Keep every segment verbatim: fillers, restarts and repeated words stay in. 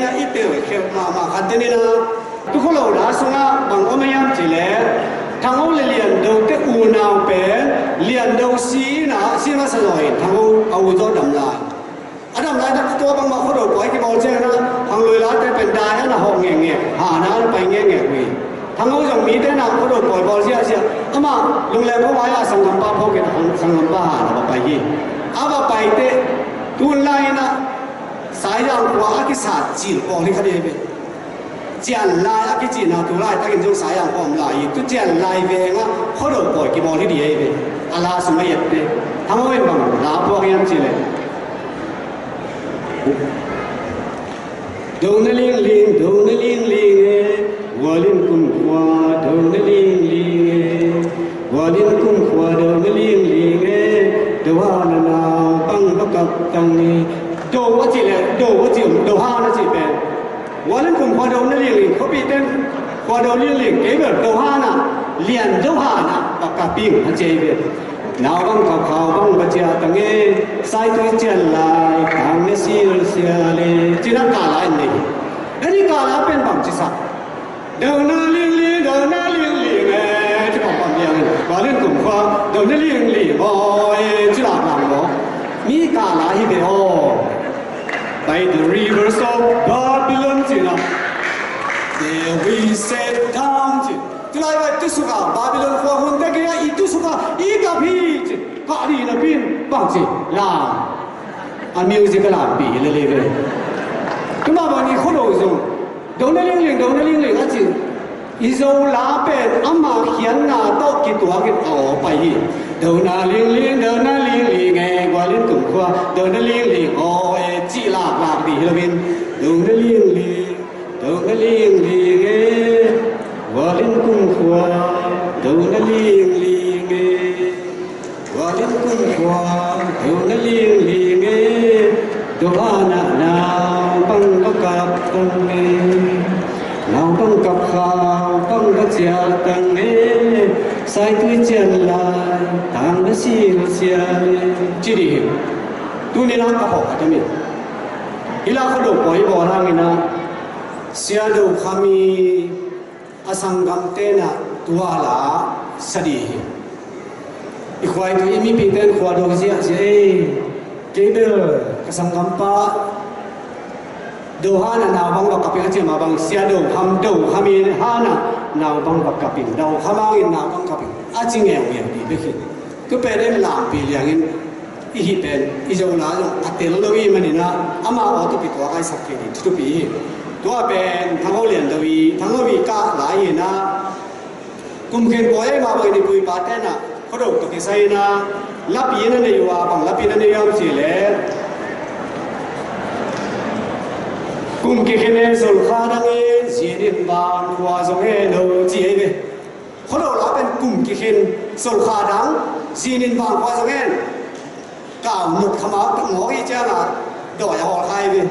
I tel khelh mahmah khat te ni na, tu kholo la sungah bang om hiam cih leh, Thang Ho le Lian Do te unau pen Lian Do si na, si masa zaw in Thang Ho a u zaw dam lai. A dam lai tak tua bangmah Khuado pawi kibawl ciangin a, Hang Lui la te pen dai a na hawh ngekngek, ha na a na pai ngekngek uh hi. Thang Ho zong mite na Khuado pawi bawl ziahziah, amah lungleng khuavai a sanggampa phawk in a, sanggampa ha na va pai hi. A va pai teh, tun lai in a, Saizang khua a kisat cil pawl hi kha ding hi ve. Cian lai a kicihna tu laitakin zong Saizang khua om lai hi. Tu Cian lai vengah Khuado pawi kibawl hi ding hi ve. A la sung a i et teh. Thang Ho in bang la phuak hiam cih leh, Do na ling ling, do na ling ling e, Gualin kum khua do na ling ling e, Gualin kum khua do na ling ling e, do ha na nau bang va kap tang e. Do a cih leh, do a cih, do ha na cih pen, Gualin kum khua do na ling ling, khuapi ten khua do ling ling, kei bel do ha na, Lian Do ha na va kap ing a ci hi ve. Nau bang kap khau bang va ciah tang e, Saitui Cian lai tang na silsial e, ci na kala in nei. Eni kala pen bang ci sak? Do na ling ling, do na ling ling e, ci pam pam liang in, Gualin kum khua do na ling ling aw e, ci lak lang maw. Mi kala hi ve aw. By the rivers of Babylon ci na, there we sat down ci. Tulai vai tusuk a, Babylon khua hun te kei a i tusuk a i kap hi ci. Kah dih napi in bang ci, lam. A music a lampi hi lel hi ve. Tua mah bangin Khuado zong do na ling ling, do na ling ling a ci. I Zo la pen ama khiatna tawh kituakin a aw pai hi. Do na ling ling, do na ling ling e, Gualin kum khua do na ling ling aw e, cih lak lak dih hi lo in, do na ling ling, do na ling ling e, Gualin kum khua do na ling ling e, Gualin kum khua do na ling ling e, do ha na nau bang va kap tang e, nau bang kap khau bang va ciah tang e, Saitui Cian lai tang na silsial e, ci dih hi. Tuni na ka phawk a tamin, hi la Khuado pawi bawl hangin a, Sia Do Kham i a sanggamte na tua la sa dih hi. I khuaitui i mipite in khua do ziahziah e, kei bel ka sanggampa do ha na nau bang va kap ing a ci mah bang, Sia Do Kham, Do Kham i ha na nau bang va kap ing, Do Kham hangin nau bang kap ing a ci ngeungeu dih bek hi. Tu pen en lampi liangin i hih pen i Zo la zong a tel lo i hih manin a, ama aw thupi tua kaisak kei ding thupi hi. Tua pen Thang Ho Lian Do i, Thang Ho i kah lai hi na, kum khen pawi ei mah bangin i pu i pate na Khuado tawh kisai na, lapi na nei uh a, bang lapi na nei uh hiam cih leh, kum kikhen e, Zolkha dang e, Zinin Vang khua zong e no ci ei ve. Khuado la pen kum kikhin, Zolkha dang, Zinin Vang khua zong en. Kau nut khamau tak mawk i ciangah dawi a hawl kha hi ve.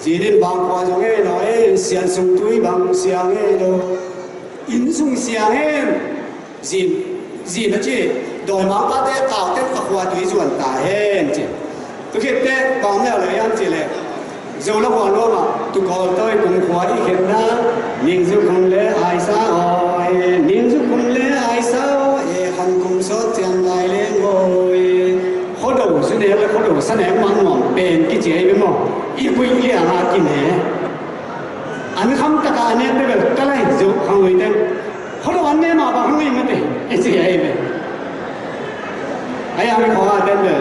Zinin Vang khua zong en aw e, sian sung tui bang siang en aw. Inn sung siang en. Zin, zin a ci, dawimangpate kau ten ka khua tui zuan ta hen ci. Tu khit teh bang mel le hiam cih leh, Zo la khua nuam ah, tu kawl tawi kum khua i khenna, Ningzu khun le Aisa aw e, Ningzu khun le Aisa aw e, khan kum sawt cian lai leng aw e. Khuado zu nek le Khuado sa nek mang nuam pen kici ei ve maw? I puih liang a kine. An kham taka a nek te bel ka lai Zo khang lui teng. Khuado an ne mah bang hang i mate, i ci ahi ve. Ahi hang khaw a ten ve.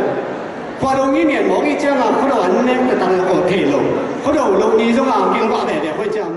Khuado ngi nian mawk i ciang a Khuado an nek ta tang a khaw thei lo. Khuado lo ni zong a ging bah ve ve hoi ciang.